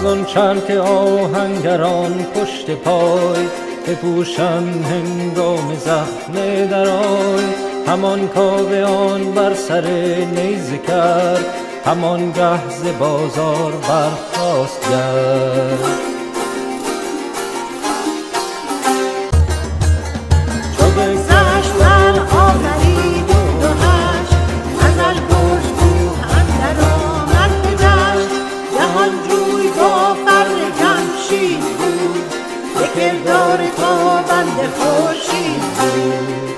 از آن چند که آهنگران پشت پای بپوشند هنگام زخم درای. همان کاوه آن بر سر نیزه کرد، همان گه ز بازار برخاست گرد. بگذشت بر آفریدون و هشت، از البرز کوه اندر آمد به دشت. جهانجوی با فر جمشید بود، به کردار تابنده خورشید بود.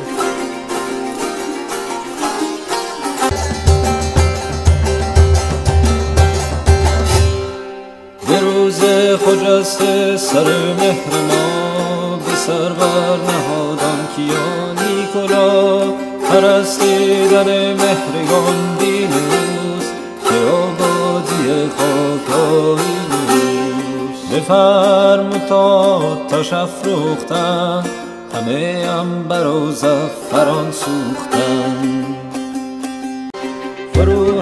به روز خجسته سر مهر ما، به سر بر نهادم کیانی کلا. پرستیدن مهرگان دین اوست، که آبادی خاک آیین اوست. بفرمود تا آتش افروختن، همه عنبر و زعفران سوختن. فرو